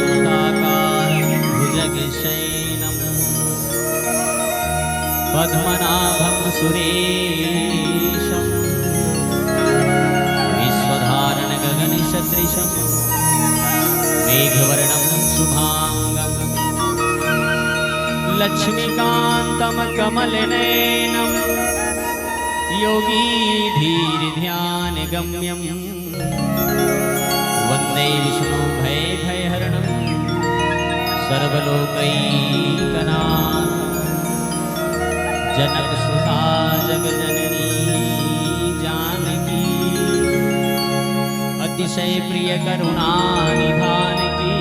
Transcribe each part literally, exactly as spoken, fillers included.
शान्ताकारं भुजगशयनं पद्मनाभं सुरेशं विश्वधारणं गगनसदृशं मेघवर्णं शुभाङ्गं लक्ष्मीकान्तं कमलनयनं योगीधीरध्यानगम्यं वन्दे विष्णुं भयभयहरणं सर्वलोकैकनाथं जनकसुता जगजननी जानकी अतिशय प्रिय करुणा निधान की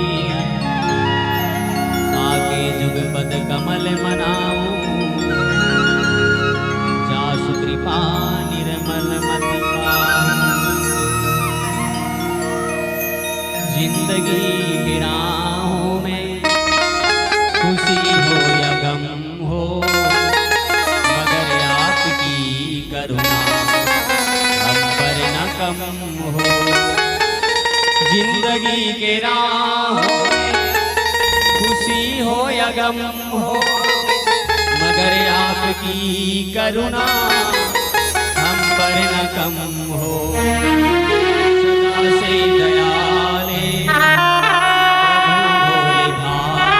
आके जुगपद कमल मनाऊं जासु कृपा निर्मल मति पाऊं। जिंदगी के राहों में खुशी हो या गम हो, मगर आपकी करुणा हम पर न कम हो। जिंदगी के राहों में खुशी हो या गम हो, मगर आपकी करुणा हम पर न कम हो। सदा से दयाले प्रभु भोले भाले,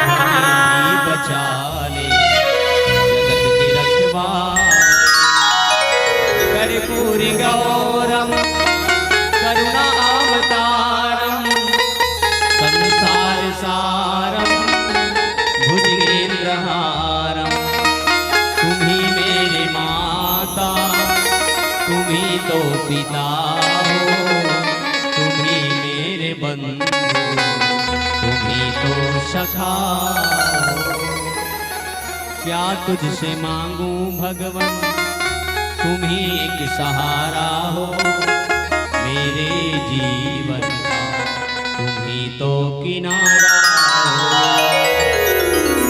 हमें भी बचा ले जगत के रखवाले। कर्पूरी गौरम करुणावतारम संसार सारम भुजगेंद्रहारम। तुम ही मेरे माता, तुम ही तो पिता हो, तुम ही मेरे बंधु, तुम ही तो सखा हो। क्या तुझसे मांगू भगवन, तुम ही एक सहारा हो मेरे जीवन का, तुम ही तो किनारा हो।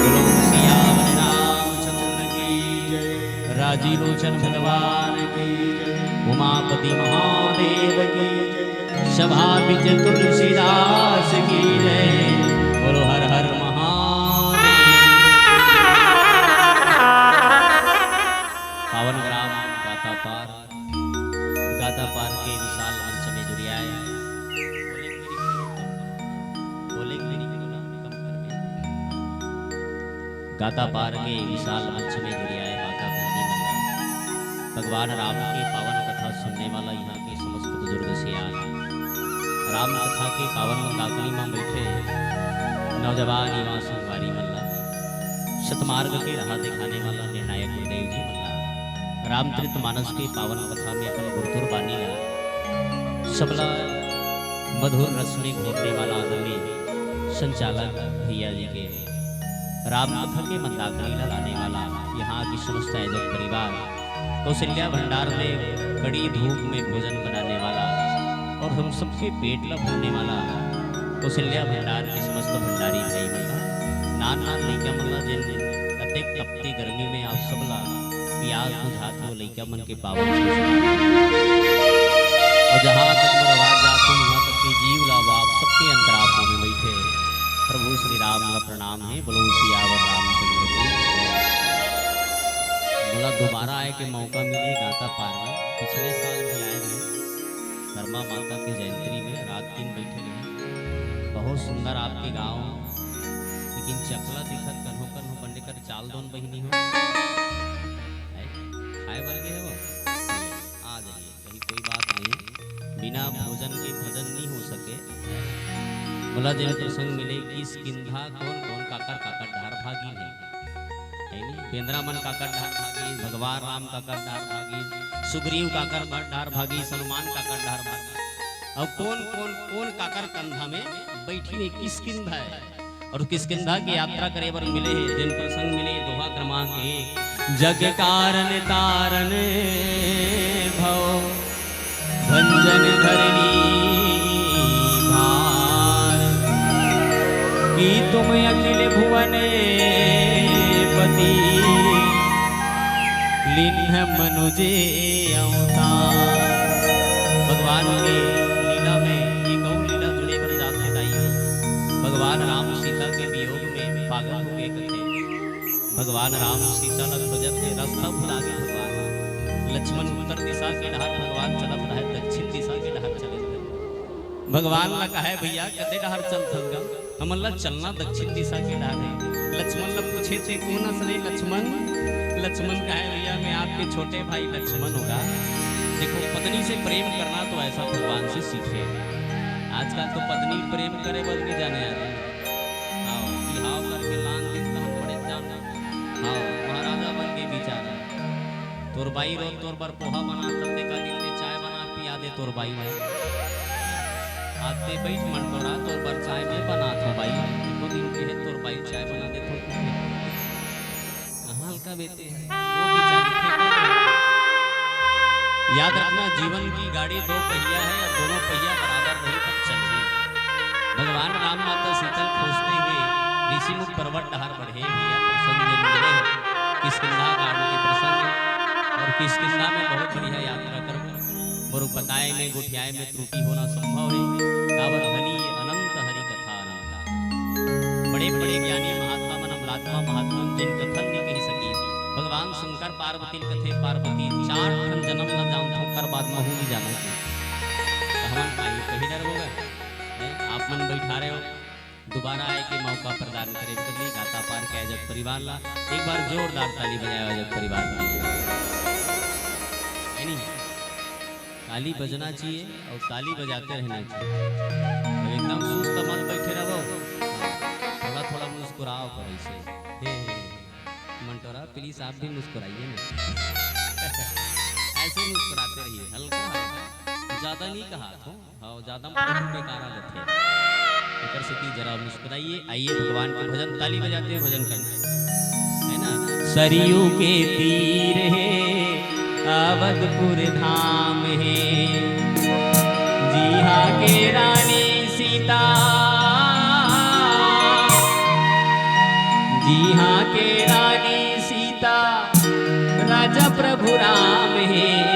बोलो सियावर रामचंद्र की जय, राजीव लोचन भगवान की जय, उमापति महादेव की जय। सभा बिच तुलसीदास की जय। बोलो हर हर महादेव। पावन ग्राम गातापार, गातापार के विशाल मंच में जुड़िया है। गातापार के विशाल मंच में जुड़िया है माता बहनी मन। भगवान राम के पावन कथा सुनने वाला यहाँ के समस्त बुजुर्ग सियान, राम कथा के पावन मंदाकिनी में बैठे नौजवान युवा संगवारी मन ला, सतमार्ग के राह दिखाने वाला निर्णायक गुरुदेव जी मन ला, रामचरित मानस के पावन कथा में अपन गुरुतुर बानी ला सबला मधुर रस में घोरने वाला आदरणीय संचालक भैया जी के राम कथा के मंदाकिनी ला लाने वाला यहाँ की समस्त आयोजक परिवार, कौशल्या भंडार में कड़ी धूप में भोजन बनाने वाला और हम सबके पेट ला भरने वाला कौशल्या भंडार के समस्त भंडारी भाई मन ला, नान नान लइका मन ला, जिन अतेक इतनी गर्मी में आप सब ला प्यास बुझात हो, लइका मन के पावन से सुनात हो। अउ जहाँ तक मोर आवाज जात हे, उहाँ तक के जीव ला आप सबके अंतरात्मा में बइठे प्रभु श्री राम ला प्रणाम हे। बोलो सियावर रामचंद्र की जय। मोला दोबारा आए के मौका मिले गांता पार में। पिछले साल भी आए रहे धर्मा माता के जयंती में, रात दिन बइठे रहे। बहुत सुंदर आपके गांव, लेकिन चकला दिखत कन्हो कन्हो बंदे कर चाल दोन बहिनी हो। हैं? खाए बर गे हो? आ जाइए, कहीं कोई बात नहीं। बिना भोजन के भजन नहीं हो सके। मोला जेन प्रसंग मिले, किसकिंधा कोन कोन काकर काकर डहर भागिन हे। है नी? बेंदरा मन काकर डहर भागिस, भगवान राम काकर डहर भागिस, सुग्रीव काकर डहर भागिस, हनुमान काकर डहर भागिस। अउ कोन कोन कोन काकर कंधा में बइठिन हे, किसकिंधा हे। अउ किसकिंधा के यात्रा करे बर मिले हे, जेन प्रसंग मिले, दोहा क्रमांक एक। जग कारण तारण भव भंजन धरनी भार, कि तुम अखिल भुवन पति लीन्ह मनुजे अवतार। भगवान के लीला में एक अउ लीला जुड़े बर जाथे दाई। भगवान राम सीता के वियोग में पागल हो गए कथे। भगवान राम सीता ला खोजत हे, रास्ता भुला गे भगवान। लक्ष्मण उत्तर दिशा के डहर भगवान चलत रहे, दक्षिण दिशा के डहर चले रहे। भगवान ला कहे, "भैया, कते डहर चलत हस गा? हमन ला चलना दक्षिण दिशा के डहर हे।" लक्ष्मण ला पूछे, "ते कोन हस रे लक्ष्मण?" लक्ष्मण कहे, "भैया, मैं आपके छोटे भाई लक्ष्मण हों गा।" देखो, पत्नी से प्रेम करना तो ऐसा भगवान से सीखे। आजकल तो पत्नी प्रेम करे बर नहीं जाने यार। हाँ, बिहाव करके लान दिन तहन बड़े जान। हाँ, महाराजा बन के बिचारा। तोर बाई रोज तोर बर पोहा बना, तब देखा दिन के चाय बना, पिया दे तोर बाई ला। आते बइठ मंटोरा, तोर बर चाय मैं बनात हों बाई। एको दिन के हे तोर बाई चाय बना देथों। कहाँ हल्का बेते हे। वो बेचारी फेंक दे। याद रखना, जीवन की गाड़ी दो पहिया है और दोनों पहिया बराबर नहीं तब चलही। भगवान राम माता सीता ल खोजते हुए ऋषिमुख पर्वत डहार बढ़े भैया, प्रसंग में मिले हो। किष्किंधा कांड के प्रसंग और किष्किंधा में बहुत बढ़िया यात्रा करबो। मोर बताए में, गोठियाए में त्रुटि होना संभव है। काबर हनी अनंत हरि कथा अनंता। बड़े बड़े ज्ञानी महात्मा मन, अमलात्मा महात्मा मन जिन कथन नहीं कही सकी। भगवान शंकर पार्वती ल कथे, पार्वती चार ठन जन्म ल जानथों, ओकर बाद महू नहीं जानों। तो हमन पाई कही डरबो गा? हैं? आप मन बैठा रहे हो, दोबारा आए के मौका प्रदान करे कर लिए गाता पार के आयोजक परिवार ला एक बार जोरदार ताली बजाए आयोजक परिवार के लिए। है नहीं? ताली बजना चाहिए और ताली बजाते रहना चाहिए। तो एकदम सुस्त मत बैठे रहो, थोड़ा थोड़ा मुस्कुराओ करो ऐसे। हे, हे, हे। मंटोरा, please आप भी मुस्कुराइए ना। ऐसे मुस्कुराते रहिए, हल्का हल्का, ज्यादा नहीं कहा तो। हाँ, ज्यादा मतलब बेकारा लगथे। एकर सेती जरा मुस्कुराइए, आइए भगवान के भजन, ताली बजाते हुए भजन करना है, है ना? सरयू के तीर हे, अवधपुर धाम हे, जिहाँ के रानी सीता, जिहाँ के रानी सीता, राजा प्रभु राम हे।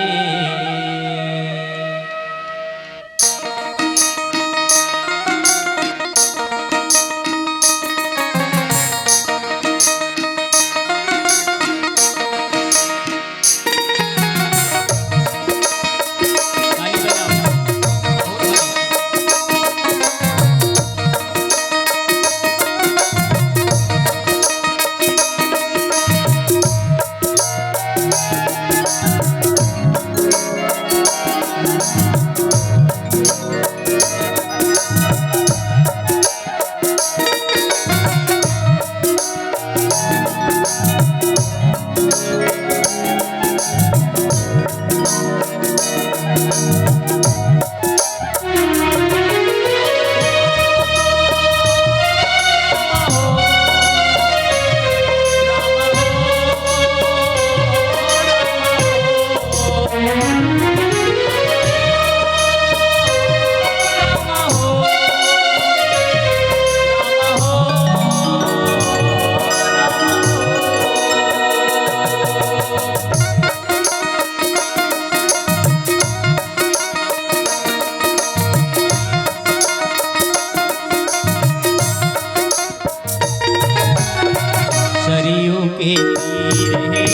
तीर हे,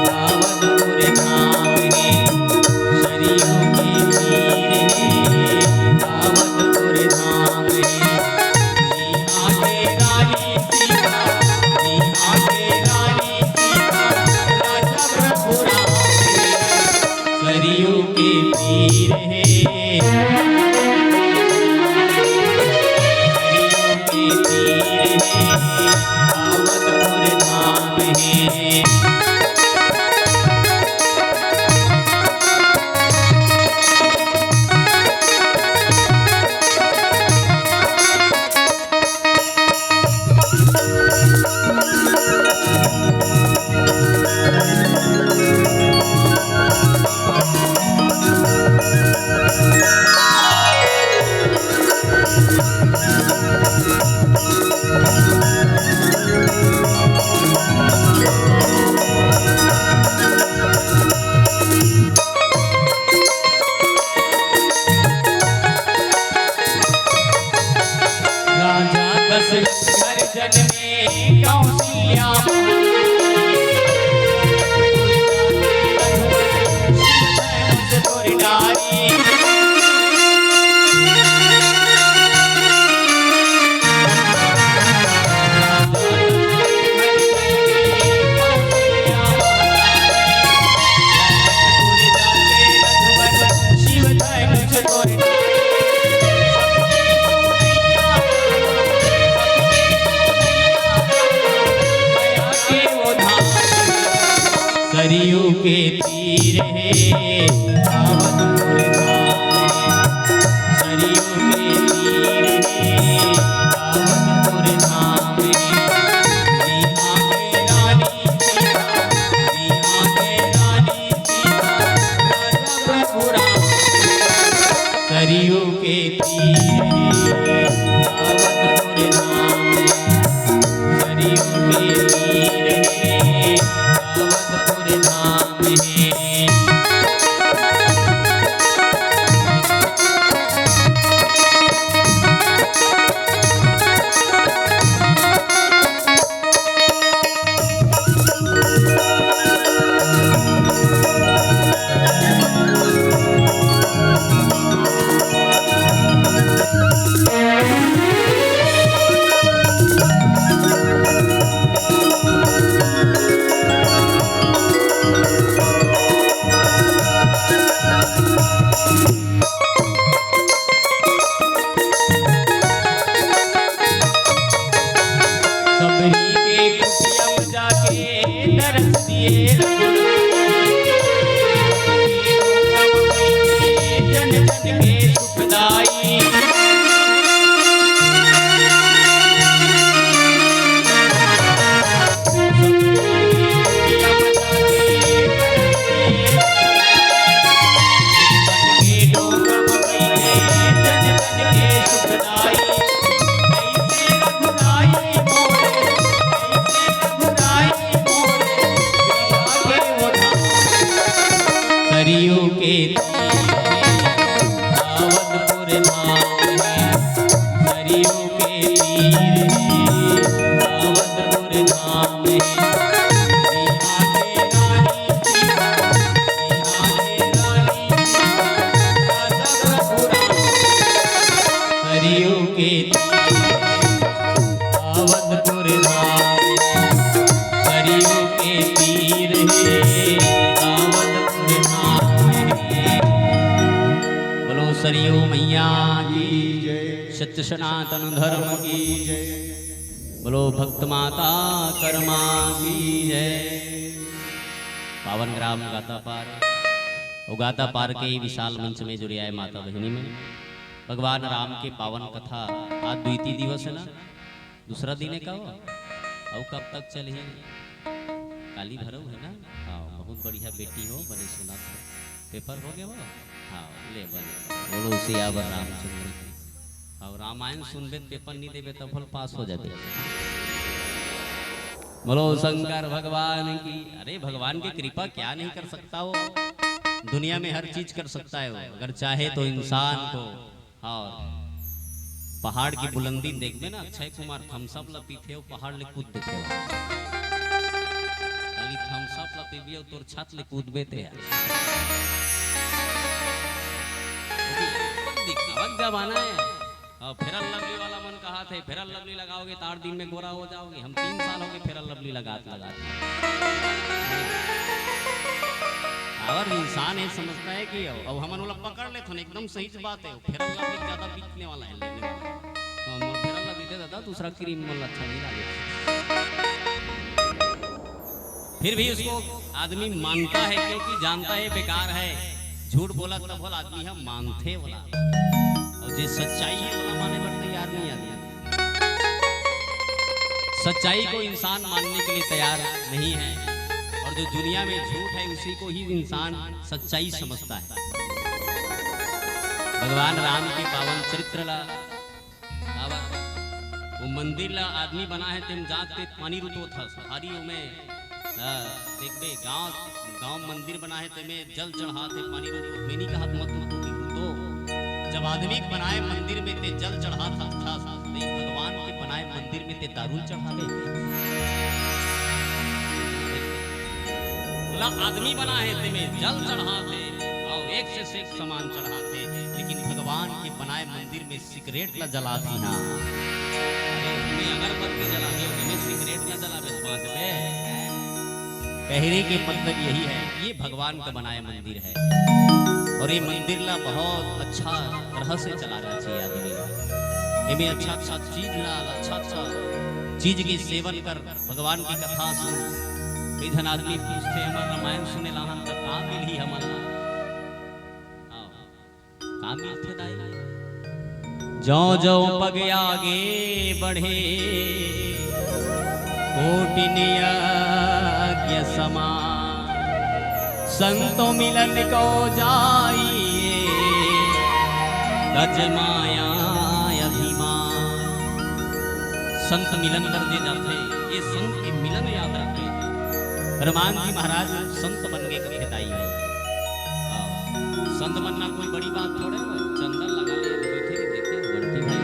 पावनपुर धाम हे, सरयू के तीर हे, पावनपुर धाम हे। इहाँ के रानी सीता, इहाँ के रानी सीता, राजा प्रभु राम हे। सरयू के तीर हे, सरयू के तीर हे, पावनपुर धाम हे। राजा दशरथ घर जनमे कौशल्या। सरयू के तीर हे पावनपुर धाम हे, सरयू के तीर हे पावनपुर धाम हे। इहाँ के रानी सीता, इहाँ के रानी सीता, राजा प्रभु राम। सरयू के तीर हे पावनपुर धाम हे, सरयू के तीर हे पावनपुर धाम हे। सबरी के कुटिया में जाके दरस दिए रघुनाथ। जन जन के सुखदाई। सरयू के तीर हे पावनपुर धाम हे, सरयू के तीर हे पावनपुर धाम हे। इहाँ के रानी सीता, इहाँ के रानी सीता, राजा प्रभु राम। सरयू के तीर हे पावनपुर धाम हे, सरयू के तीर हे पावनपुर धाम हे। बोलो सरयू मैया की जय। सत्य सनातन धर्म की जय। बोलो भक्त माता कर्मा की जय। पावन ग्राम गातापार, अउ गातापार के विशाल मंच में जुड़े आए माता बहिनी मन, भगवान राम के पावन कथा आज द्वितीय दिवस हे ना, दूसरा दिन हे का वो? अउ कब तक चलही? काली भरऊ हे ना? हाँ, बहुत बढ़िया बेटी हो, बने सुनत हो। पेपर हो गया वो? हाँ, ले बने। बोलो सियावर रामचंद्र की। अउ रामायण सुनबे, पेपर नहीं देबे, तब फल पास हो जाबे। बोलो शंकर भगवान की। अरे, भगवान की कृपा क्या नहीं कर सकता वो? दुनिया में हर चीज कर सकता है वो, अगर चाहे तो इंसान को। और पहाड़ की बुलंदी देखबे ना, अक्षय कुमार thumbs up ला पीथे, वो पहाड़ ले कूद देथे वो। तोर छत ले कूदबे ते यार। दिखावा के जमाना है। अब फेयर लवली वाला मन कहा थे, फेयर लवली लगाओगे तो आठ दिन में गोरा हो जाओगे। हम तीन साल हो गए फेयर लवली लगात लगात। और इंसान ये समझता है कि अब, अब हमन ओला पकड़ लेथन, एकदम सही बात है, फेयर लवली ज्यादा बिकने वाला है, लेने वाला है। तो हम फेयर लवली दे दादा, दूसरा क्रीम मन अच्छा नहीं लगे। फिर भी उसको आदमी मानता है, क्योंकि जानता है बेकार है। झूठ बोला तब बोला आदमी है, मानथे बोला। और जे सच्चाई है, बोला माने बर तैयार नहीं आदमी। सच्चाई को इंसान मानने के लिए तैयार नहीं है, और जो दुनिया में झूठ है, उसी को ही इंसान सच्चाई समझता है। भगवान राम के पावन चरित्र ला, काबर वो मंदिर ला आदमी बनाए हे, तेम जात के पानी रुतोत हस, भारी ओमे, हाँ, देखबे, गांव, गांव मंदिर बनाए हे, तेमे जल चढ़ात हे, पानी रुतोत, मैं नहीं कहत मत रुतो, रुतो। जब आदमी के बनाए मंदिर में ते जल चढ़ात हस, हस, ते भगवान के बनाए मंदिर में ते दारू चढ़ाबे। बोला, आदमी बनाए हे, तेमे जल चढ़ात हे, और एक से एक सामान चढ़ात हे, लेकिन भगवान के बनाए मंदिर में सिगरेट ला जलात ही ना। अरे, ओमे अगरबत्ती जलाबे, ओमे सिगरेट ला जलाबे, बांचबे। कहने के मतलब यही है, ये भगवान का बनाया मंदिर है, और ये मंदिर ला बहुत अच्छा तरह से चलाना चाहिए आदमी ला। एमे अच्छा अच्छा चीज ला, अच्छा अच्छा चीज के सेवन कर, भगवान की कथा सुन। कई झन आदमी पूछथे, "हमर रामायण सुने ला हन, त का मिलही हमन ला?" आओ। का मिलथे दाई? जौ जौ पग आगे बढ़े, कोटिन यज्ञ समान। संतो मिलन को जाइए, तज माया अभिमान। संत मिलन कर जे जाथे, ये संत के मिलन याद रखे। हनुमान जी महाराज संत बन के कथे दाई हो। हाँ, संत बनना कोई बड़ी बात थोड़े हो, चंदन लगा ले, बैठे के देखे, बंटी भाई।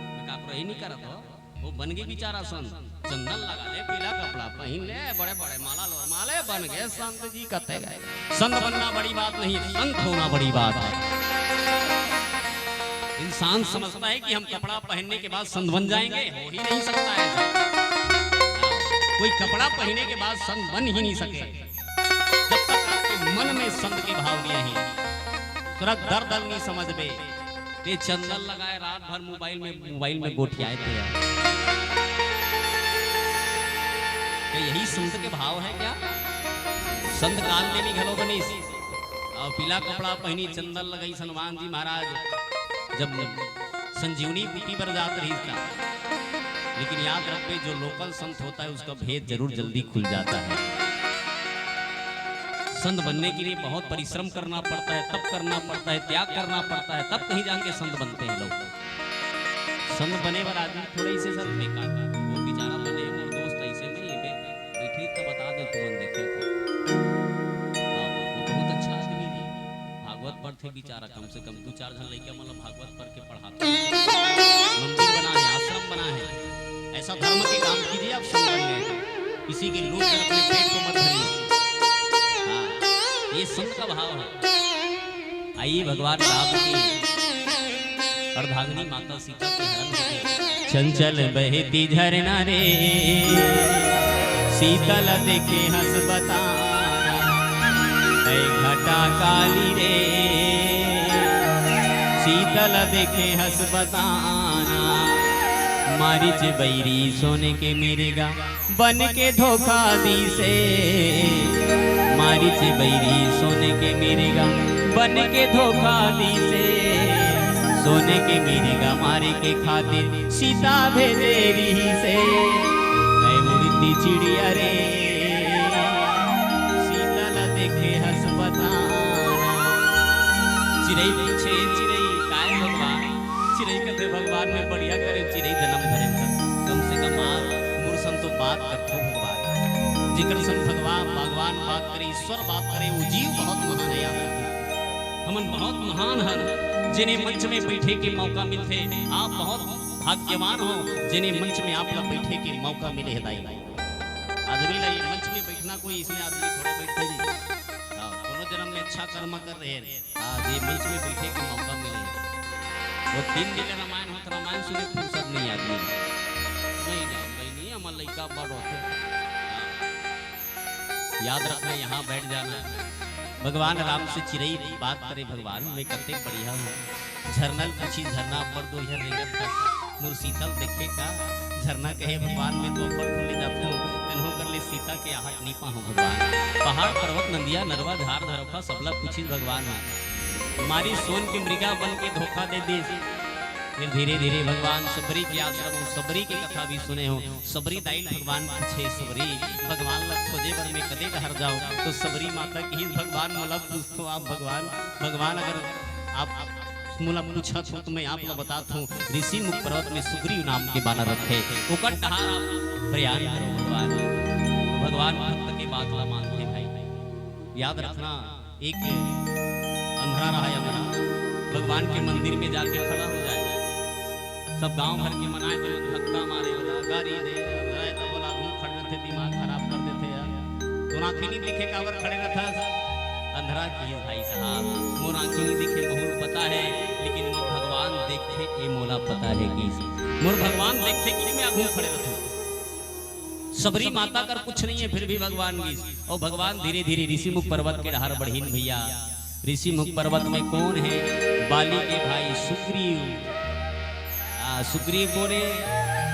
मैं का बुराई नहीं करत हो, वो बन गए बेचारा संत, चंदन लगा ले, पीला कपड़ा पहन ले, बड़े बड़े माला लो, माले बन गए संत जी, कते गए। संत बनना बड़ी बात नहीं, संत होना बड़ी बात है। इंसान समझता है कि हम कपड़ा पहनने के बाद संत बन जाएंगे, हो ही नहीं सकता है। कोई कपड़ा पहनने के बाद संत बन ही नहीं सके, जब तक आपके मन में संत के भाव नहीं है। सुरत दर दल नहीं समझबे। ते चंदन लगाए रात भर मोबाइल में, मोबाइल में गोठियाए थे यार। तो यही संत के भाव है क्या? संत काल में भी घलो बनीस। और पीला कपड़ा पहनी, चंदन लगाई हनुमान जी महाराज जब संजीवनी बूटी बर जात रहिस ता। लेकिन याद रखबे, जो लोकल संत होता है, उसका भेद जरूर जल्दी खुल जाता है। संत बनने के लिए बहुत परिश्रम करना पड़ता है, तप करना पड़ता है, त्याग करना पड़ता है, तब कहीं जाके संत बनते हैं लोग। संत बने वाला आदमी थोड़ा इसे सर बेकार, वो बेचारा बने, मोर दोस्त ऐसे नहीं है, बैठे तो बता दे, तुमन देखे थे। हाँ, वो बहुत अच्छा आदमी है, भागवत पढ़ते बेचारा, कम से कम दो चार झन लइका मन ला भागवत पढ़ के पढ़ाता है। मंदिर बना है, आश्रम बना है, ऐसा धर्म के काम कीजिए। आप संत बन गए, किसी की लूट कर अपने पेट को मत भरिए। हाँ, ये संत का भाव है। आइए, भगवान राम की अर्धांगिनी माता सीता के हरण होते। चंचल बहती झरना रे, सीता ला देखे हंस बताना। ऐ घटा काली रे, सीता ला देखे हंस बताना। मारिच बैरी सोने के मिर्गा, बन के धोखा दीसे। मारिच बैरी सोने के मिर्गा, बन के धोखा दीसे। सोने के मिर्गा मारे के खातिर सीता भेजे रहिसे। ऐ उड़ती चिड़िया रे, सीता ला देखे हंस बताना। चिरई पूछे, चिरई काय भगवान? चिरई कथे, भगवान मैं बढ़िया करे चिरई जन्म धरे था। कम से कम आप मोर संग तो बात करथो भगवान। जेकर संग भगवान, भगवान बात करे, ईश्वर बात करे, वो जीव बहुत महान है। आप हमन बहुत महान हन, जेने मंच में बैठे के मौका मिलथे। आप बहुत भाग्यवान हो, जेने मंच में आप ला बैठे के मौका मिले है दाई। आदमी ला ये मंच में बैठे ना कोई इसने आदमी थोड़े बैठे जी। हाँ, कोनो जन्म में अच्छा कर्म कर रहे हैं। हाँ, ये मंच में बैठे के मौका मिले। वो तीन दिन रामायण होत, रामायण सुने फुर्सत नहीं आदमी। नहीं जान भाई, नहीं, हमार लइका बड़ होते। हाँ। याद रखना, यहाँ बैठ जाना। भगवान राम से चिरई बात करे, "भगवान, मैं कते बढ़िया हूँ।" झरना ल पूछी, "झरना अब्बड़ दूरिहा रेंगत हस, मोर सीता ल देखे का?" झरना कहे, "भगवान, मैं तो अब्बड़ दूर ले जाथों, कन्हो कर ले सीता के आहट नी पाहूँ भगवान।" पहाड़, पर्वत, नंदिया, नरवा, झार, झरोखा, सबला पूछिस भगवान ह। मारी सोन के मृगा बन के धोखा दे दिस। फिर धीरे-धीरे भगवान सबरी के आश्रम अउ सबरी के कथा भी सुने हो। सबरी दाई ल भगवान पूछे, "सबरी, भगवान ल खोजे बर मैं कते डहर जाऊं?" तो सबरी माता कहिस, "भगवान मोला पूछथो आप भगवान, भगवान अगर आप मोला पूछत हो तो मैं आप ल बतात हूं, ऋषि मुख पर्वत में सुग्रीव नाम के बानर रथे, ओकर डहार आप प्रयाण करो भगवान।" तो भगवान भक्त के बात ला मानथे भाई। याद रखना, एक अंधरा रहा, अंधरा भगवान के मंदिर में जाके खड़ा हो जाए, सब गांव भर के मनाए तो धक्का मारे वाला, गारी दे, अंधरा तो बोला, "मुंह खड़े रहते, दिमाग खराब कर देते यार, तो आंखें नहीं दिखे, काबर खड़े रहता?" अंधरा की, "भाई साहब, मोर आंखें नहीं दिखे, मोहन पता है, लेकिन मोर भगवान देखथे, ये मोला पता है कि मोर भगवान देखथे कि मैं आगू खड़े रहता।" सबरी माता कर कुछ नहीं है, फिर भी भगवान गिस। और भगवान धीरे-धीरे ऋषि मुख पर्वत के डहार बढ़िन भैया। ऋषि मुख पर्वत में कौन है? बाली के भाई सुग्रीव। आ, सुग्रीव कौन है?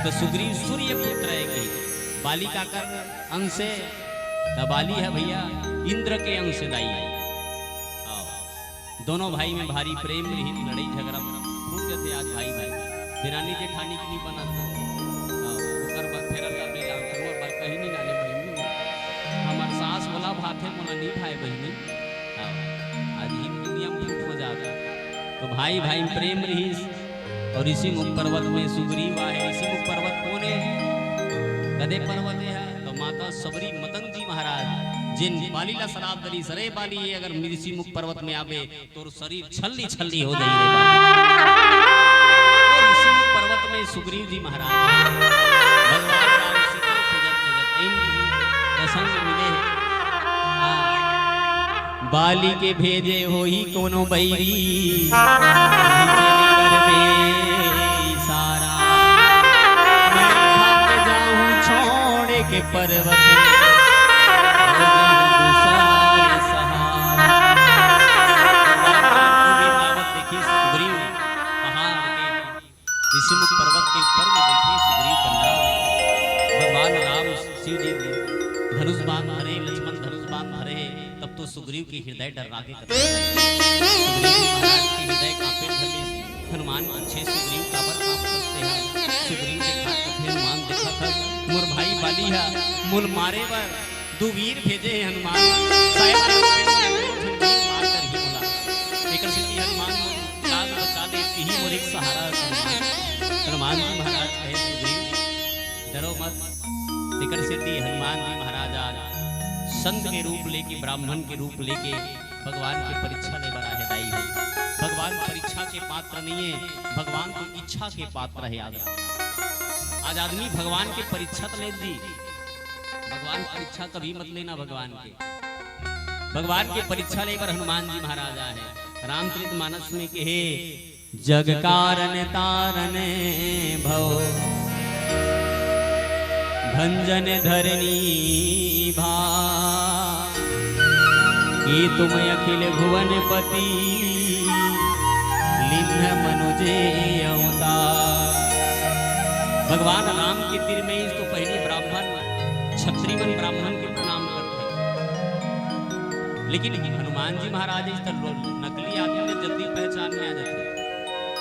तो सुग्रीव सूर्य पुत्र है कि बाली काकर अंश है? तो बाली है भैया, इंद्र के अंश दाई है। आओ। दोनों भाई में भारी प्रेम रहिस, लड़ई झगरा फूट जथे आज भाई भाई। देरानी जेठानी के नी बनत। हाँ, ओकर बर फेरल का बेला, मोर बर कहीं नी लाने बहिनी। हमर सास बोला भाथे, मोला नी भाए बहिनी। हाँ, आज हिंदू नियम फूट हो जात। तो भाई भाई में प्रेम रहिस। और ऋषि मुख पर्वत में सुग्रीव आहे। ऋषि मुख पर्वत कौन है? कते पर्वत है? तो माता सबरी मतंग जी महाराज, जिन बाली ला सराप दलिस, "अरे बाली, ये अगर ऋषि मुख पर्वत में आबे, तोर शरीर छल्ली छल्ली हो जाई रे बाली।" तो ऋषि मुख पर्वत में सुग्रीव जी महाराज, भगवान राम सीता खोजत खोजत इन प्रसंग मिले। हाँ। बाली के भेजे होही कोनो बैरी, करबे इशारा। मैं भाग जाऊं छोड़ के पर्वत, हो जाऊं दूसर सहारा। देखी सुग्रीव पहाड़ के ऋषिमुख पर्वत के ऊपर में देखे सुग्रीव कंधा, भगवान राम, शिव जी धनुष बाण धरे, लक्ष्मण धनुष बाण धरे, तब तो सुग्रीव के हृदय डर्रा के कथे। सुग्रीव जी महाराज के हृदय कांपे धरे। हनुमान पूछे, "सुग्रीव काबर कांपत हे?" सुग्रीव देखा कथे, "हनुमान देखा था, मोर भाई बाली हा, मोला मारे बर दू वीर भेजे हे हनुमान, शायद मार कर ही मोला। एकर सेती हनुमान लाज बचा ले, तिही मोर एक सहारा हनुमान।" हनुमान जी महाराज कहे, "सुग्रीव, डरो मत।" एकर सेती हनुमान जी महाराज आज संत के रूप लेके, ब्राह्मण के रूप लेके भगवान के परीक्षा ले बर आहे दाई हो। भगवान परीक्षा के पात्र नहीं है, भगवान तो इच्छा के पात्र है। याद रखना। आज आदमी भगवान के परीक्षा तो ले जी, भगवान परीक्षा कभी मत लेना भगवान के। भगवान के परीक्षा ले बर हनुमान जी महाराज आहे। रामचरित मानस में कहे, "जग कारण तारण भव भंजन धरणी भा, कि तुम अखिल भुवन पति लिन्ह मनुजे अवतार।" भगवान राम के तीर में इस तो पहली ब्राह्मण, छत्री मन ब्राह्मण के प्रणाम करथे। लेकिन हनुमान जी महाराज इस तरह नकली आदमी ने जल्दी पहचान में आ जाथे।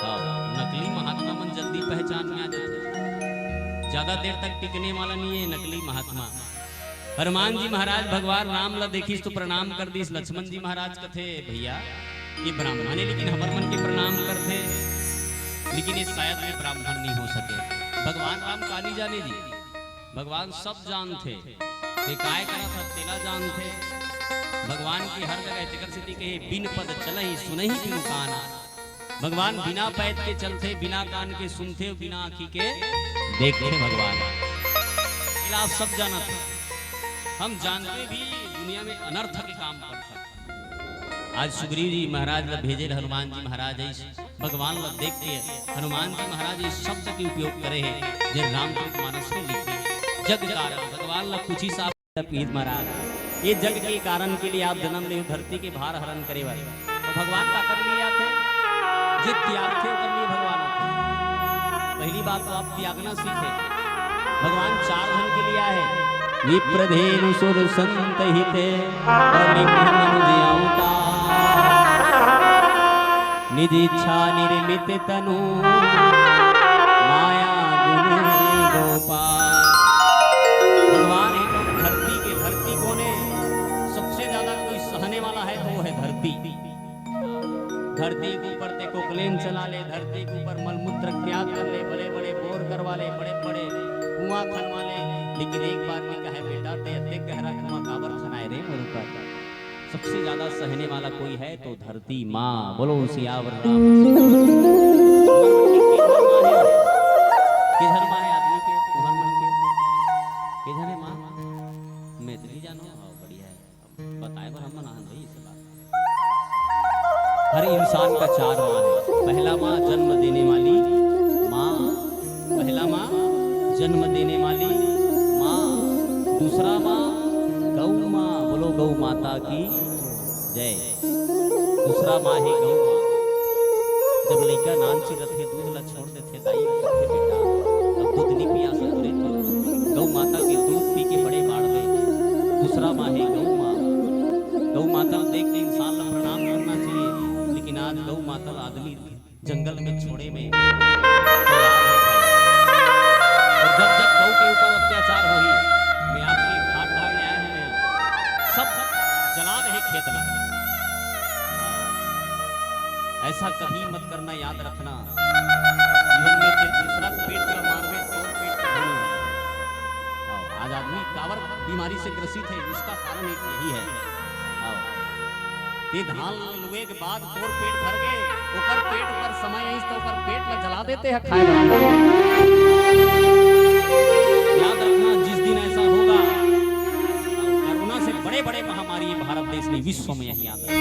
हाँ, नकली महात्मा मन जल्दी पहचान में आ जाथे। ज्यादा देर तक टिकने वाला नहीं है नकली महात्मा। हनुमान जी महाराज भगवान राम ला देखिस तो प्रणाम कर दिस। लक्ष्मण जी महाराज कथे, "भैया, ये ब्राह्मण है, लेकिन हमर मन के प्रणाम करथे, लेकिन ये शायद में ब्राह्मण नहीं हो सके।" भगवान राम का नहीं जाने जी, भगवान सब जानथे। ते काय करत हस, तेला जानथे। भगवान के हर जगह, तेकर सेती कहे, "बिन पद चलहि सुनहि बिनु काना।" भगवान बिना पैद के चलथे, बिना कान के सुनथे, बिना आँखी के देखथे भगवान। एला आप सब जानत हो। हम जानते भी दुनिया में अनर्थ के काम करता। आज सुग्रीव जी महाराज ला भेजे हनुमान जी महाराज, इस भगवान ला देख के हनुमान जी महाराज इस शब्द के उपयोग करे हे, जे रामचरित मानस में लिखे, जग कारण। भगवान ला पूछिस आप पीत महाराज, ये जग के कारण के लिए आप जन्म ले हो, धरती के भार हरण करे बर। तो भगवान का कर लिए आथे? जे त्याग थे ओकर लिए भगवान आथे। पहली बात तो आप त्यागना सीखे। भगवान चार झन के लिए आए हैं। विप्रधेनु सुर संत हित, कलिंग मनुज अवतार। निज इच्छा निर्मित तनु, माया गुण गोपाल। भगवान है तो धरती के, धरती कौन है? सबसे ज्यादा कोई सहने वाला है तो वो है धरती। धरती के ऊपर ते कोकलेन चला ले, धरती के ऊपर मलमूत्र त्याग कर ले, बड़े बड़े बोर करवा ले, बड़े बड़े कुआं खनवा ले, लेकिन एक बात नहीं कहे, बेटा, ते अतेक गहरा कुआं काबर खनाए रे मोर ऊपर? सबसे ज्यादा सहने वाला कोई है तो धरती माँ। बोलो सियावर रामचंद्र। किधर माँ है आदमी के, तुम्हार मन के? किधर है माँ? मैं तो नहीं जानू। हाँ, बढ़िया है। बताए बर हम ना भाई इस बात। हर इंसान का चार माँ है। पहला माँ जन्म देने वाली माँ, पहला माँ जन्म देने वाली माँ, दूसरा माँ गौ माँ। बोलो गौ माता की जय। दूसरा माँ है गौ माँ। जब लइका नानची रथे, दूध ला छोड़ देथे, दाई कथे, "बेटा, अब दूध नहीं पिया सकते रे तू।" गौ माता के दूध पी के बड़े बाढ़ गए। दूसरा माँ है गौ माँ। गौ माता ला देख के इंसान ला प्रणाम करना चाहिए, लेकिन आज गौ माता ला आदमी जंगल में छोड़े में तैयार है। और जब जब गौ के ऊपर अत्याचार होही, मैं आपके घाट ढालने आए हूँ, सब जला दे खेत में। ऐसा कभी मत करना, याद रखना। जीवन में ते दूसरा के पेट ला मारबे, तोर पेट कभी नहीं भरही। आओ, आज आदमी काबर बीमारी से ग्रसित है, इसका कारण एक यही है। आओ, ते धान लुए के बाद तोर पेट भर गे, ओकर पेट पर समय आइस तो ओकर पेट ला जला देते हैं खाए बर। याद रखना, जिस दिन ऐसा होगा, कोरोना से बड़े बड़े महामारी भारत देश में, विश्व में, यही याद रखना।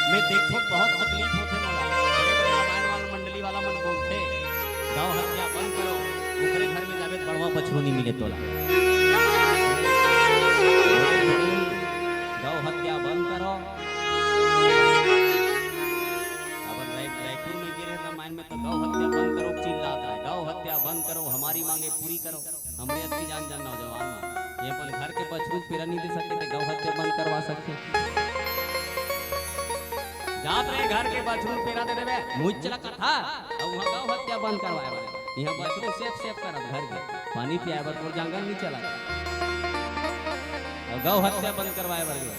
मैं देखो बहुत तकलीफ होथे मोला, बड़े बड़े रामायण वाला मंडली वाला मन बोलथे, "गौ हत्या बंद करो।" ओकरे घर में जाबे त बड़वा बछरू नहीं मिले तोला। "गौ हत्या बंद करो।" अब राय-, रायपुर में गिरे रामायण में तो "गौ हत्या बंद करो" चिल्लात हे, "गौ हत्या बंद करो, हमारी मांगे पूरी करो।" हमरे अतकी जान जान नौजवान मन, ये अपन घर के बछरू पेरा नहीं दे सकते, ते गौ हत्या बंद करवा सकते। जात रहे घर के बछरू पेरा दे देबे, मुँह चला कथा, अउ वहाँ गौ हत्या बंद करवाए बर। यहाँ बछरू सेफ सेफ करत घर के, पानी पियाए बर तोर जांगर नहीं चला। अउ गौ हत्या बंद करवाए बर गए।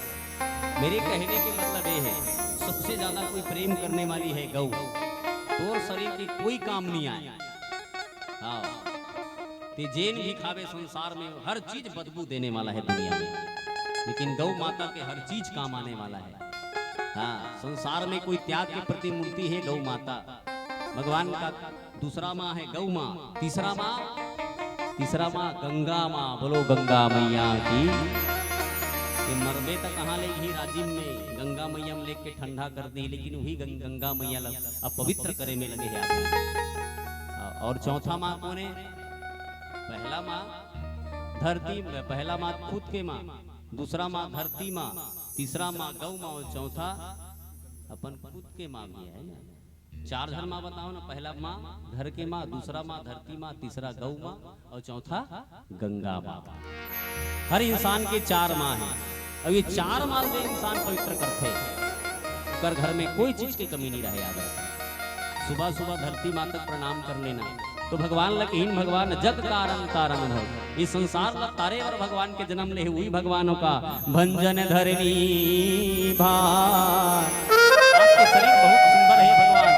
मेरे कहने के मतलब ये है, सबसे ज्यादा कोई प्रेम करने वाली है गौ। तोर शरीर की कोई काम नहीं आए। हाँ। ते जेन भी खावे संसार में, हर चीज बदबू देने वाला है दुनिया में, लेकिन गौ माता के हर चीज काम आने वाला है। हाँ, संसार में कोई त्याग के प्रतिमूर्ति है गौ माता। भगवान का दूसरा माँ है गौ माँ, तीसरा माँ, तीसरा माँ गंगा माँ। बोलो गंगा मैया की। ये मरबे त कहाँ ले ही राजिम में गंगा मैया में लेके ठंडा कर दी, लेकिन वही गं-, गंगा मैया लग, अपवित्र करे में लगे हैं आदमी। और चौथा माँ कौन है? पहला माँ धरती, पहला माँ खुद के माँ, दूसरा माँ धरती माँ, तीसरा माँ गौ माँ और चौथा अपन खुद के माँ भी है ना। चार झन माँ बताओ ना, पहला माँ घर के माँ, दूसरा माँ धरती माँ, तीसरा गौ माँ और चौथा गंगा माँ। हर इंसान के चार माँ है। अब ये चार माँ से इंसान पवित्र करथे, ओकर घर में कोई चीज के कमी नहीं रहे। याद रखना, सुबह सुबह धरती माँ तक प्रणाम कर लेना। तो भगवान ल कहिन, "भगवान जग कारण तारण भव।" ये संसार ल तारे बर भगवान के जन्म ले, वही भगवान का भंजन धरनी भार। आपके शरीर बहुत सुंदर है भगवान,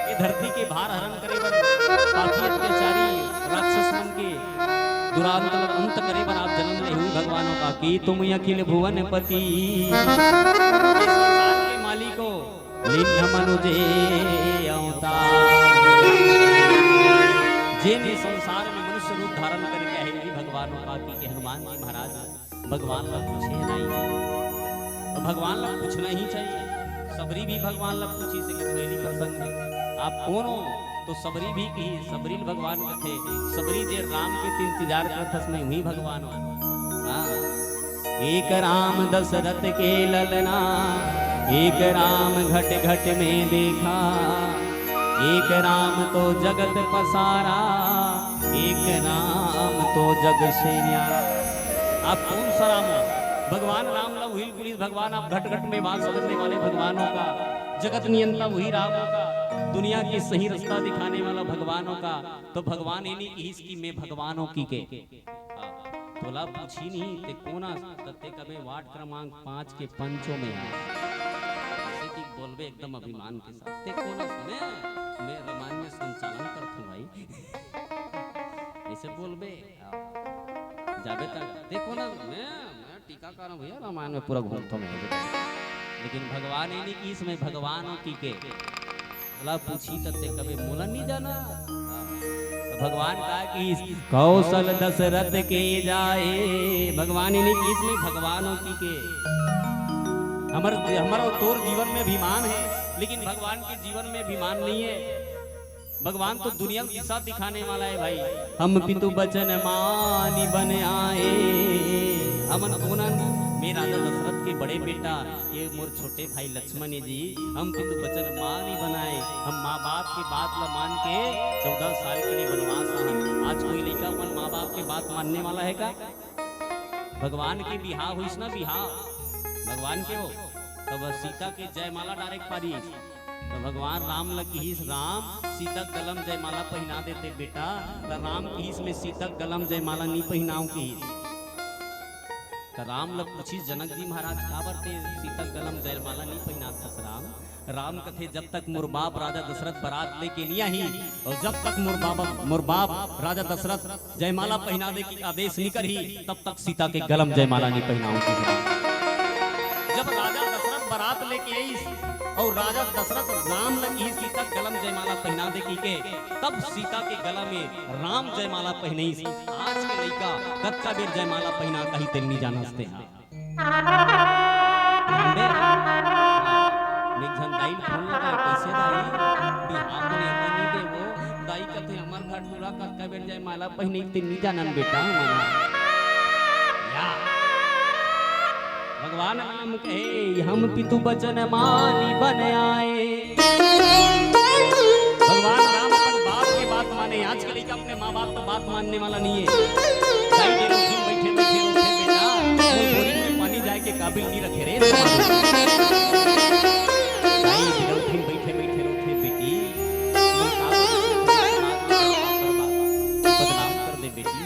ये धरती के भार हरण करे बर, पापी अत्याचारी राक्षस मन के दुरांत ल अंत करे बर आप जन्म ले हुई भगवानों का, कि तुम अखिल भुवन पति। इस संसार के मालिको, लिन्ह मनुजे अवतार। जेन ये संसार में मनुष्य रूप करके हे जी भगवान का कि हनुमान जी महाराज भगवान ला पूछे नहीं। तो भगवान ला पूछना ही चाहिए। सबरी भी भगवान ला पूछिस, लेकिन पहली प्रसंग में, "आप कौन हो?" तो सबरी भी कही, सबरी भगवान कथे, सबरी जे राम के इंतजार करथस, मैं उही भगवान हूँ। हाँ। एक राम दशरथ के ललना, एक राम घट घट में देखा, एक राम तो जगत पसारा, एक राम तो जग से न्यारा। आप कौन सा राम हो? भगवान राम ला उहिल पुलिस भगवान, आप घट घट में वास करने वाले भगवानों का, जगत नियंता वही राम होगा, दुनिया की सही रास्ता दिखाने वाला भगवानों का। तो भगवान ये नहीं कहिस कि मैं भगवानों की के। हाँ, तोला पूछी नहीं, ते कोन अस? त ते कबे वार्ड क्रमांक पाँच के पंचों में है। ऐसे कि बोलबे एकदम अभिमान के साथ, "ते कोन अस?" "मैं, मैं रामायण में संचालन करथूं भाई।" ऐसे बोलबे, हाँ। जाबे तक, "ते कोन अस?" "मैं, मैं टीकाकरण भैया, रामायण में पूरा घूमथों मैं।" लेकिन भगवान ये नहीं कहिस मैं भगवानों की के। ला पूछी त ते कबे मोला नहीं जाना। तो भगवान का कि कौशल दशरथ के जाए, भगवान ये नहीं कहिस मैं भगवानों की के। हमर, हमर और तोर जीवन में अभिमान है, लेकिन भगवान के जीवन में अभिमान नहीं है। भगवान तो दुनिया की दिशा दिखाने वाला है भाई। हम पितु बचन मानि बन आए, हमन कोन अन? मैं राजा दशरथ के बड़े बेटा, ये मोर छोटे भाई लक्ष्मण हे जी, हम पितु बचन मानि बन आए, हम माँ बाप के बात ला मान के चौदह साल के लिए वनवास आहन। आज कोई लइका अपन माँ बाप के बात मानने वाला है का? भगवान के बिहाव होइस ना, बिहाव, भगवान के हो, तब सीता के जयमाला डारे के पारिस। तो भगवान राम ल किहिस, "राम, सीता गलम जयमाला पहिना देते बेटा।" तो राम किहिस, "मैं सीता गलम जयमाला नहीं पहिनाऊं," किहिस। तो राम ल पूछिस जनक जी महाराज, "काबर ते सीता गलम जयमाला नहीं पहिनात हस राम?" राम कथे, "जब तक मोर बाप राजा दशरथ बरात लेके नहीं आही, और जब तक मोर बाबा, मोर बाप राजा दशरथ जयमाला पहिना दे के आदेश नहीं करही, तब तक सीता के गलम जयमाला नहीं पहिनाऊं।" जब राजा दशरथ बरात लेके आइस और राजा दशरथ राम ल किहिस, "सीता गलम जयमाला पहिना दे," की के, तब सीता के गला में राम जयमाला पहिनइस। आज के लइका कतका बेर जयमाला पहिना कही तेल नहीं जानस ते हा। जानबे? हाँ। एक झन दाई ल फोन लगाए, "कैसे दाई? बिहाव तो नहीं देबो?" दाई कथे, "हमर घर टूरा कतका बेर जयमाला पहिने ते नहीं जानन बेटा, हमन ह।" या। भगवान राम कहे, "हम पितु बचन मानि बन आए।" भगवान राम अपन बाप के बात माने। आज के लइका अपने माँ बाप का बात मानने वाला नहीं है। दाई डेरौठी में बैठे बैठे रोथे, "बेटा, वो बोरिंग में पानी जाए के काबिल नहीं रखे रे।" दाई डेरौठी में बैठे बैठे रोथे, "बेटी, वो का बदनाम कर दे बेटी।"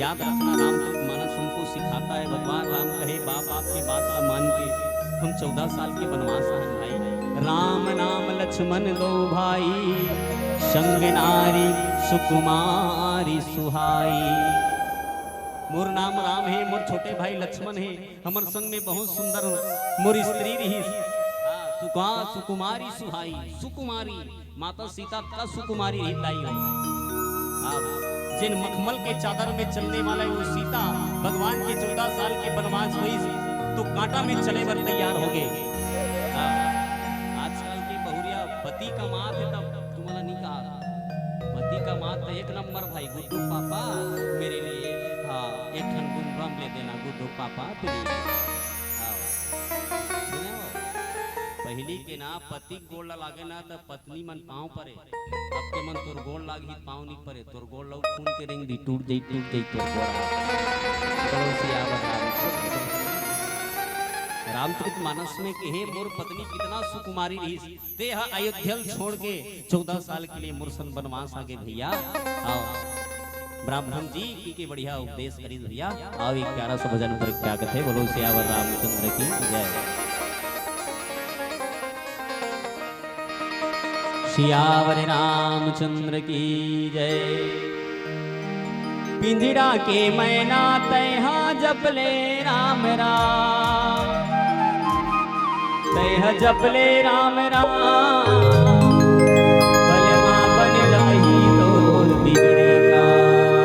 याद रखना, रामचरित मानस हमको सिखाता है, भगवान राम कहे, बाप, बाप के बात का मान के हम चौदह साल के वनवास आहन भाई। राम नाम लक्ष्मण दो भाई, संग नारी सुकुमारी सुहाई। मोर नाम राम हे, मोर छोटे भाई लक्ष्मण हे, हमर संग में बहुत सुंदर मोर स्त्री रहिस। हाँ, सुका-, सुकुमारी सुहाई, सुकुमारी। माता सीता का सुकुमारी रहिस दाई हो। अब जेन मखमल के चादर में चलने वाला वो सीता, भगवान के चौदह साल के वनवास होइस, तो कांटा में चले बर तैयार हो गए। हाँ, आजकल के बहुरिया पति कमात हे तब तुम्हारा नहीं कहा। पति कमात तो एक नंबर भाई, "गुड्डू पापा मेरे लिए, हाँ, एक ठन गुमरम ले देना गुड्डू पापा please।" हाँ, सुने हो? पहली के ना पति गोड़ ला लागे ना त पत्नी मन पाँव परे। अब के मन तोर गोड़ लागही, पाँव नहीं परे, तोर गोड़ ला खून के रेंग दी, टूट जाई, टूट जाई तोर गोड़। बोलो सियावर रामचंद्र। रामचरित मानस में कहे, मोर पत्नी कितना सुकुमारी रहिस, ते ह अयोध्या ल छोड़ के चौदह साल के लिए मोर संग वनवास आगे भैया। आओ। ब्राह्मण जी की के बढ़िया उपदेश करिस भैया। आओ एक प्यारा सा भजन पर क्या कथे, बोलो सियावर रामचंद्र की जय। सियावर रामचंद्र की जय। पिंजरा के मैना तैहा जपले राम राम, तैहा जपले राम राम, बलमा बन जाही तोर बिगड़े काम।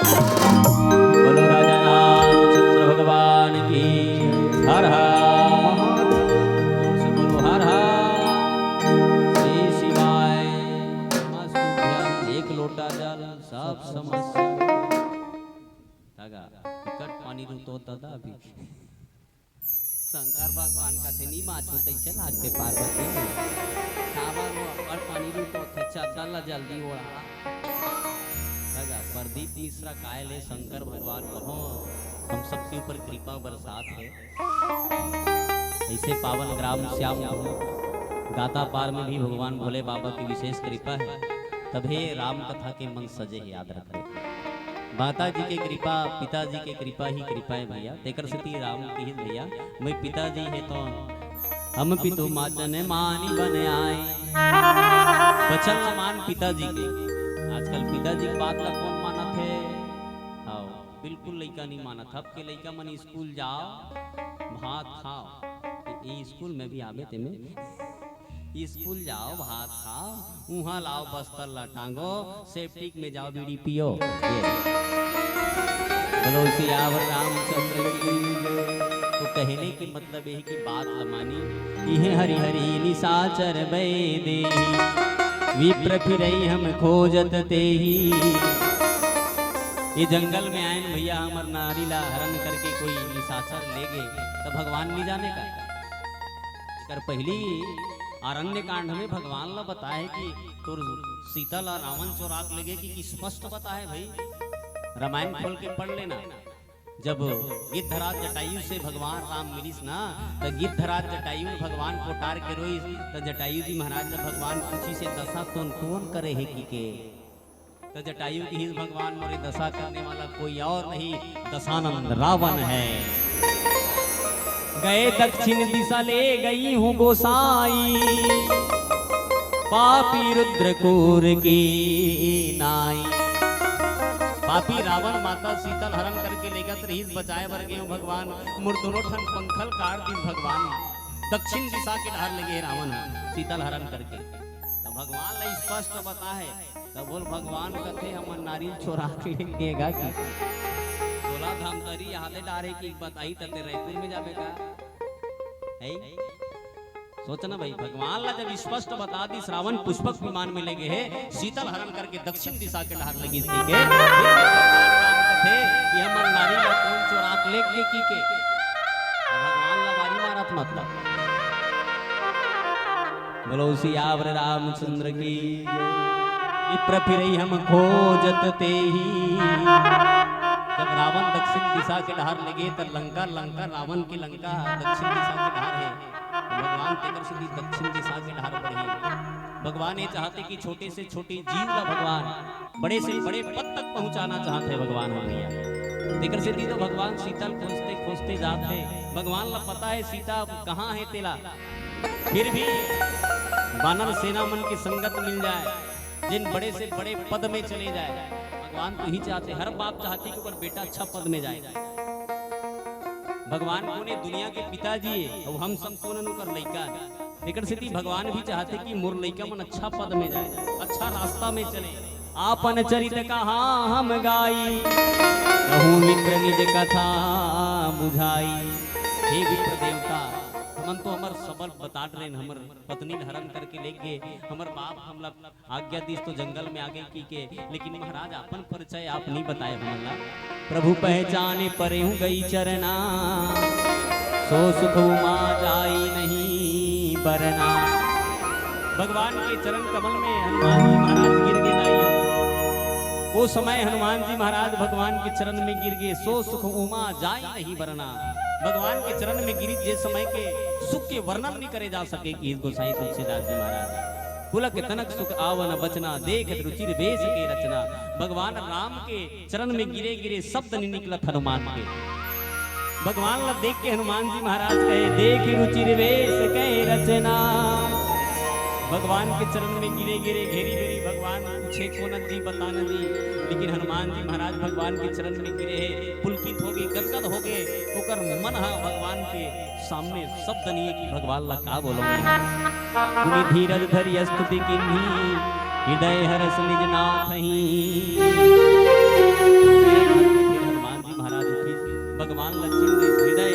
बोलो राजा रामचंद्र भगवान की। हर हर। जोर से बोलो, हर हर। श्री शिवाय। नमस्तुभ्यं। एक लोटा जल, सब समस्या। तगा, टिकट पानी दू तो दादा अभी। शंकर भगवान कथे, "नी माचो तइसे लागथे पार्वती।" काबर वो अब्बड़ पानी रूप होथे, चद्दर ला जल्दी ओढ़ा। तगा प्रदीप मिश्रा काय ले शंकर भगवान कहो हम सबके ऊपर कृपा बरसात हे। ऐसे पावन ग्राम श्याम गाता पार में भी भगवान भोले बाबा की विशेष कृपा है। तभे राम कथा के मन सजे हे, याद रखबे। माता जी के कृपा, पिताजी के कृपा ही कृपा है भैया। तेकर सेती राम किहिस भैया, मैं पिताजी हे तो हम पितु माचन मानी बन आए। बचन ला मान पिताजी के। आजकल पिताजी के बात ला कौन मानत हे? हाँ, बिल्कुल लइका नहीं मानत। अब के लइका मन स्कूल जाओ, भात खाओ। ये स्कूल में भी आवे तेमे। स्कूल जाओ, भात खाओ, उहाँ लाओ बस्तर ला टांगो, सेप्टिक में जाओ, बीड़ी पियो। ये। बोलो सियावर रामचंद्र की जय। तो कहने के मतलब यही कि बात ल मानी। इहे हरि हरि निशाचर बै देही, विप्र फिरई हम खोजत तेही। ये जंगल में आयन भैया, हमर नारी ला हरण करके कोई निशाचर ले गे, तो भगवान नहीं जाने का। एकर पहली अरण्य कांड में भगवान ला बताए कि तोर सीता ला रावण चोराक लेगे कि, कि स्पष्ट बताए भाई, रामायण खोल के पढ़ लेना। जब गिद्धराज जटायु से भगवान राम मिलिस ना, त गिद्धराज जटायु भगवान कोटार के रोइस, त जटायु जी महाराज ला भगवान पूछिस, "दशा तोन कोन करे हे?" कि के त जटायु किहिस, "भगवान मोरे दशा करने वाला कोई और नहीं, दशानन रावण है। गए दक्षिण दिशा ले गई हूँ गोसाई, पापी रुद्र कोर के नाई।" पापी रावण माता सीता ल हरण करके लेगत रहिस, बचाए बर गे हूँ भगवान, मोर दोनों ठन पंखल काट दिस भगवान। दक्षिण दिशा के डहर लेगे रावण सीता ल हरण करके। त भगवान ला स्पष्ट बताए, त बोल भगवान कथे, "हमन नारी ल चोरा के लेगे गा कि?" तोला धमतरी यादे डारे कि बताही त ते रायपुर में जाबे का? है? सोच ना भाई, भगवान ला जब स्पष्ट बता दिस रावण पुष्पक विमान में लेगे हे, सीता ल हरण करके दक्षिण दिशा के डहर लेगिस के, कथे कि हमर नारी ला कोन चोरा के लेगे कि के? भगवान ला बारी मारत मतलब। बोलो सियावर रामचंद्र की जय। विप्र फिरई हम खोजत तेही। जब रावण दक्षिण दिशा के डहर लेगे, त लंका, लंका, रावण की लंका दक्षिण दिशा के डहर हे। भगवान तेकर सेती दक्षिण दिशा के डहर बढ़े। भगवान ये चाहथे कि छोटे से छोटे जीव ला भगवान बड़े से बड़े पद तक पहुंचाना चाहथे भगवान ह भैया। तेकर सेती तो भगवान सीता ल खोजते खोजते जात हे, भगवान ला पता हे सीता कहाँ हे तेला, फिर भी बानर सेना मन के संगत मिल जाए, जेन बड़े से बड़े पद में चले जाए। भगवान तो ही चाहथे, हर बाप चाहथे कि ओकर बेटा अच्छा पद में जाए। भगवान कोन ए? दुनिया के पिताजी हे, अउ हम सब कोन अन ओकर लइका हे। एकर सेती भगवान भी चाहथे कि मोर लइका मन अच्छा पद में जाए, अच्छा रास्ता में चले। आपन चरित कहा हम गाई, कहूँ विप्र निज कथा बुझाई। हे विप्र देवता, हमन तो हमर सबल बता डरेन, हमर पत्नी ल हरण करके ले गे, हमर बाप हमला आज्ञा दीस तो जंगल में आगे की के, लेकिन महाराज आपन परिचय आप नहीं बताए हमन ला। प्रभु पहचाने परेहु गई चरना, सो सुख उमा जाई नहीं बरना। भगवान के चरण कमल में हनुमान जी महाराज गिर गे दाई। ओ समय हनुमान जी महाराज भगवान के चरण में गिर गे, सो सुख उमा जाई नहीं बरना। भगवान के चरण में गिरी जे समय के सुख के वर्णन नहीं करे जा सके कि गोसाई तुलसीदास जी महाराज। पुलक तनक सुख आवन बचना, देखत रुचिर बेस के रचना। भगवान राम के चरण में गिरे गिरे शब्द नहीं निकलत हनुमान के। भगवान ला देख के हनुमान जी महाराज कहे, "देख रुचिर बेस के रचना।" भगवान के चरण में गिरे गिरे घेरी बेरी भगवान पूछे, "कोन जी, बता न जी।" लेकिन हनुमान जी महाराज भगवान के चरण में गिरे हे, पुलकित हो गे, गदगद हो गे, ओकर मन ह भगवान के सामने शब्द नहीं है कि भगवान ला का बोलो मैं। मुनि धीरज धरि स्तुति किन्ही, हृदय हरष निज नाथ ही। हनुमान जी महाराज उठिस, भगवान ला चिन्हिस, हृदय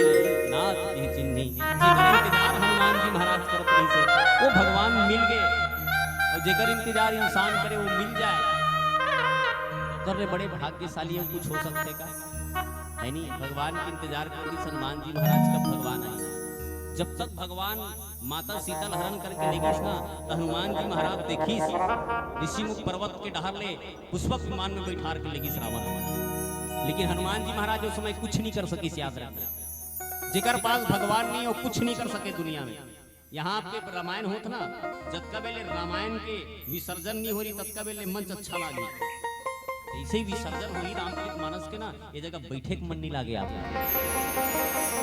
नाथ ही चिन्ही। जेकर इंतजार हनुमान जी महाराज करत रहिस हे, वो भगवान मिल गे। अउ जेकर इंतजार इंसान करे, वो मिल जाए, ओकर ले बड़े भाग्यशाली अउ कुछ हो सकथे का? है नहीं? भगवान के इंतजार करत रहिस हनुमान जी महाराज, कब भगवान आही। जब तक भगवान माता सीता ल हरण करके ले गिस ना, त हनुमान जी महाराज देखिस ऋषिमुख पर्वत के डहर ले पुष्पक विमान में बैठार के ले गिस रावण। लेकिन हनुमान जी महाराज उस समय कुछ नहीं कर सकिस, याद रखना। जेकर पास भगवान नहीं, वो कुछ नहीं कर सके दुनिया में। यहाँ आपके रामायण होत ना, जतका बेले रामायण के विसर्जन नहीं हो रही, ततका बेले मंच अच्छा लागे। जैसे ही विसर्जन होही रामचरित मानस के ना, ये जगह बैठे के मन नहीं लागे आप।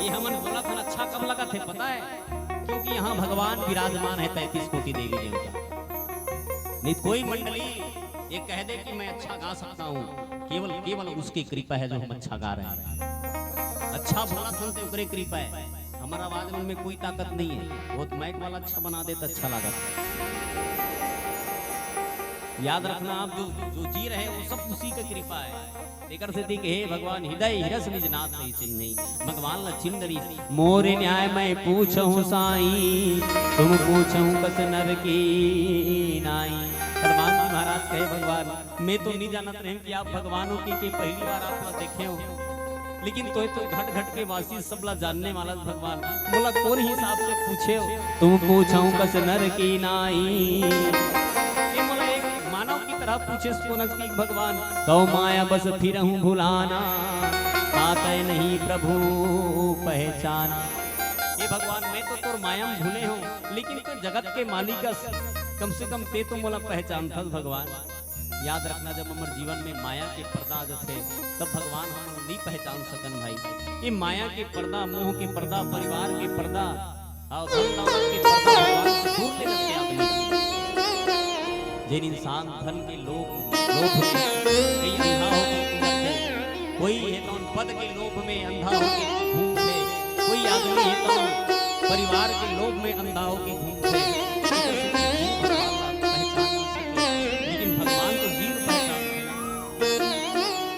ये हमन बोलत हन अच्छा कब लगत हे पता है? क्योंकि यहाँ भगवान विराजमान है, तैंतीस कोटि देवी देवता। नहीं तो कोई मंडली ये कह दे कि मैं अच्छा गा सकता हूँ, केवल, केवल उसकी कृपा है जो हम अच्छा गा रहे हैं। अच्छा बोलत हन ते ओकरे कृपा है, हमारा आवाज में कोई ताकत नहीं है, वो तो माइक वाला अच्छा बना दे तो अच्छा लागत। याद रखना, आप जो, जो जी रहे हैं, वो सब उसी का कृपा है। एकर सेती कहे, "हे भगवान, हृदय हरष निज नाथ ही चिन्ही।" भगवान ला चिन्ह डरिस, "मोर न्याय मैं पूछहु साई, तुम पूछहु कस नर की नाई।" हनुमान जी महाराज कहे, "भगवान, मैं तो नहीं जानत रहें कि आप भगवान हो के, के पहली बार आप ला देखे हो, लेकिन तोहे तो घट घट के वासी सबला जानने वाला भगवान, मोला कोन हिसाब से पूछे हो?" "तुम पूछहु कस नर की नाई।" ये मोला एक मानव की तरह पूछे कोन की भगवान, "कौ माया बस फिरहु भुलाना, ताकै नहीं प्रभु पहचाना।" ये भगवान, मैं तो तोर माया में भूले हूँ, लेकिन तो जगत के मालिक अस, कम से कम ते तो मोला पहचानथस भगवान। याद रखना, जब हमर जीवन में माया के पर्दा आ जथे, तब भगवान हमन नहीं पहचान सकन भाई। ये माया के पर्दा, मोह के पर्दा, परिवार के पर्दा, और धन दौलत के पर्दा भगवान से दूर ले जाथे आदमी। जेन इंसान धन के लोभ, लोभ में कई अंधा होके घूमथे, कोई हे तौन पद के लोभ में अंधा होके घूमथे, कोई आदमी हे तौन परिवार के लोभ में अंधा होके घूमथे, पहचान नहीं सके। लेकिन भगवान तो जीव पहचान है।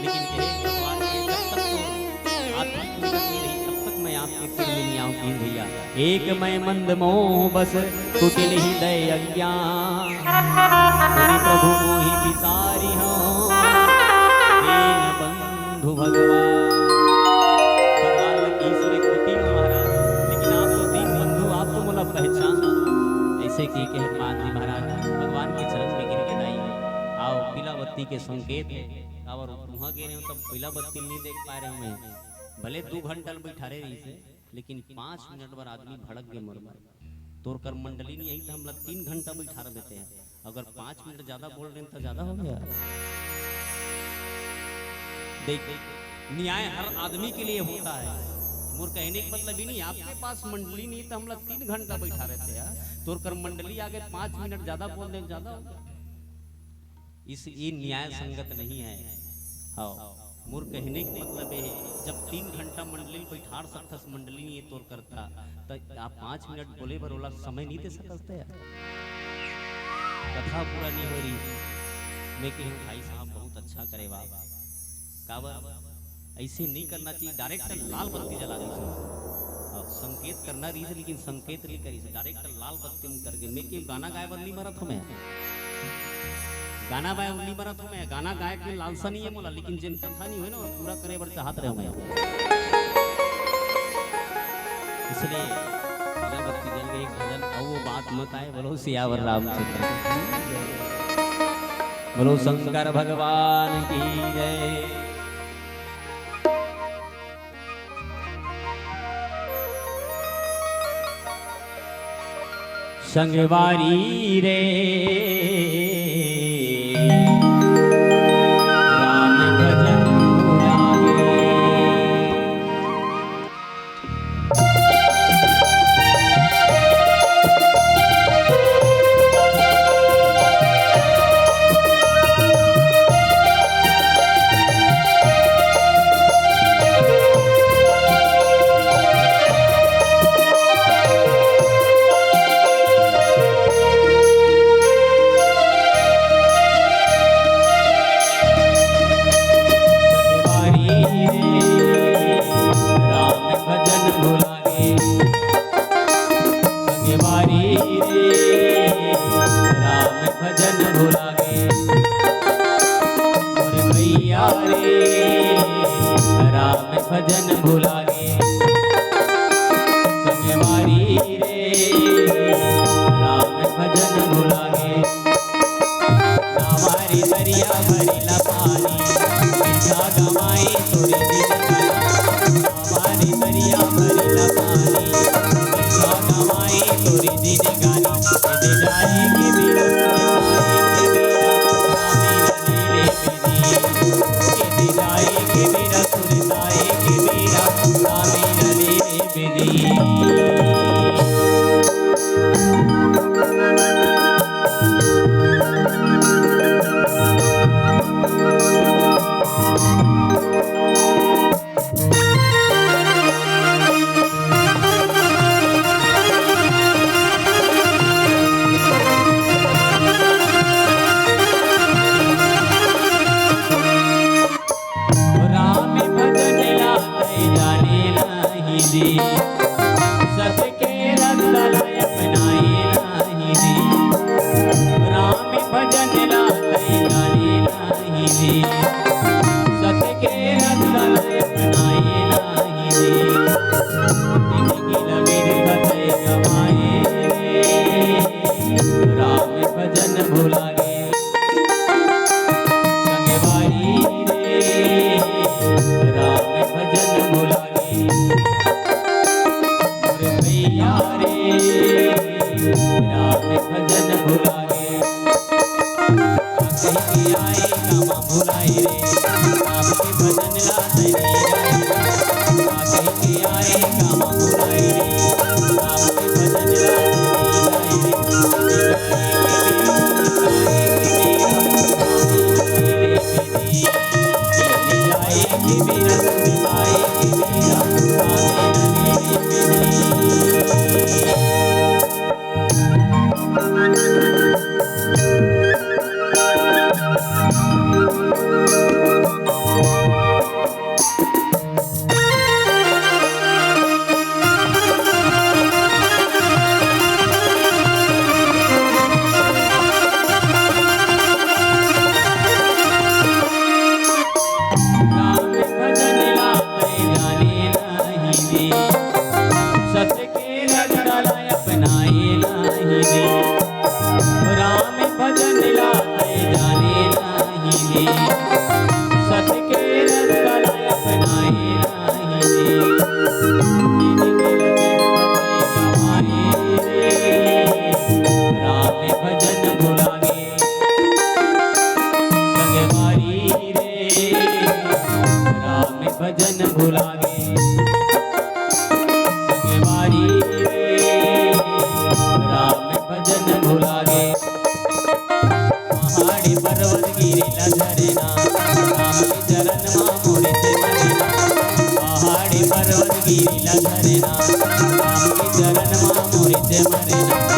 लेकिन हे भगवान, ये जब तक तो आत्मिक मिलन नहीं रही, तब तक मैं आपके फिर में नहीं आऊंगी भैया। "एक मैं मंद मोह बस कुटिल हृदय अज्ञान, सुनि प्रभु मोहि बिसारिहौं दीन बंधु भगवान।" भगवान ने कही, "सुने कुटिल महाराज, लेकिन आप तो दीन बंधु, आप तो मोला पहचान।" ऐसे कह के हनुमान जी महाराज भगवान के चरण में गिर के दाई, आओ पीला बत्ती के संकेत है, और वहाँ गे रहे हो तब पीला बत्ती नहीं देख पा रहे हो मैं। भले दू घंटा ले बैठा रहे रहिसे, लेकिन पाँच मिनट बर आदमी भड़क गे मोर बर। तोर कर मंडली नहीं आई त हमला तीन घंटा बैठा रहे थे। अगर पाँच मिनट ज्यादा बोल रहे हैं तो ज्यादा हो गया। देख, न्याय हर आदमी के लिए होता है। मोर कहने का मतलब ये नहीं, आपके पास मंडली नहीं तो हमला तीन घंटा बैठा रहे थे यार। तोर कर मंडली आगे पाँच मिनट ज्यादा बोल रहे हैं, ज्यादा हो गया। इस, ये न्याय संगत नहीं है। हाँ, मोर कहने का मतलब ये है, जब तीन घंटा मंडली बैठार सकथस, मंडली नहीं है तोर करता, त आप पाँच मिनट बोले बर ओला समय नहीं दे सकस ते यार। कथा पूरा नहीं हो रही। मैं कहूँ, भाई साहब बहुत अच्छा करे बा। काबर? ऐसे नहीं करना चाहिए। डायरेक्ट लाल बत्ती जला दी। अब संकेत करना रही, लेकिन संकेत नहीं करी। डायरेक्ट लाल बत्ती में करके मैं क्यों गाना गाए बर नहीं मरत हूँ मैं। गाना गाए बर नहीं मरत हूँ मैं। गाना गाए के लालसा नहीं है मोला, लेकिन जिन कथा नहीं हुई ना, वो पूरा करे बर चाहत रहे मैं। इसलिए अगरबत्ती जल गई, एक भजन, अब वो बात मत आए। बोलो सियावर रामचंद्र की जय। बोलो शंकर भगवान की जय। संगवारी रे, राम भजन भुला गे। संगवारी रे, राम भजन भुला गे। संगवारी रे, राम भजन भुला गे। मोर भैया रे, राम भजन भुला गे। संगवारी रे, राम भजन भुला गे। नावारी दरिया भरिला पानी, बिछा गमाई तोरी जिंदगानी। नावारी दरिया भरिला पानी, बिछा गमाई तोरी जिंदगानी। दे जाए के बिरस, दे जाए के बिरस, दे जाए के बिरस। राम भजन ला तैं जाने नहीं दे, सत के रस्ता ला अपनाए नहीं दे। राम भजन ला तैं जाने नहीं दे, सत के रस्ता ला अपनाए नहीं दे। जिंदगी ला बिरथा तैं गमाए रे, राम भजन भुला गे। संगवारी रे, राम भजन भुला गे। मोर भैया रे, राम भजन भुला गे। कहीं के आए काम भुलाए रे, राम के भजन ला तैं नहीं गाए। कहीं के आए काम भुलाए रे, राम के भजन ला तैं नहीं गाए रे। राम भजन ला तैं जाने नहीं दे, सत के रस्ता ला अपनाए नहीं दे। राम भजन ला तैं जाने नहीं दे, सत के रस्ता ला अपनाए नहीं दे। जिंदगी ला बिरथा तैं गमाए रे, पहाड़ी पर्वत गिरी ला झरना, राम के चरण मा मोर चित मरना। पहाड़ी पर्वत गिरी ला झरना, राम के चरण मा मोर चित मरना।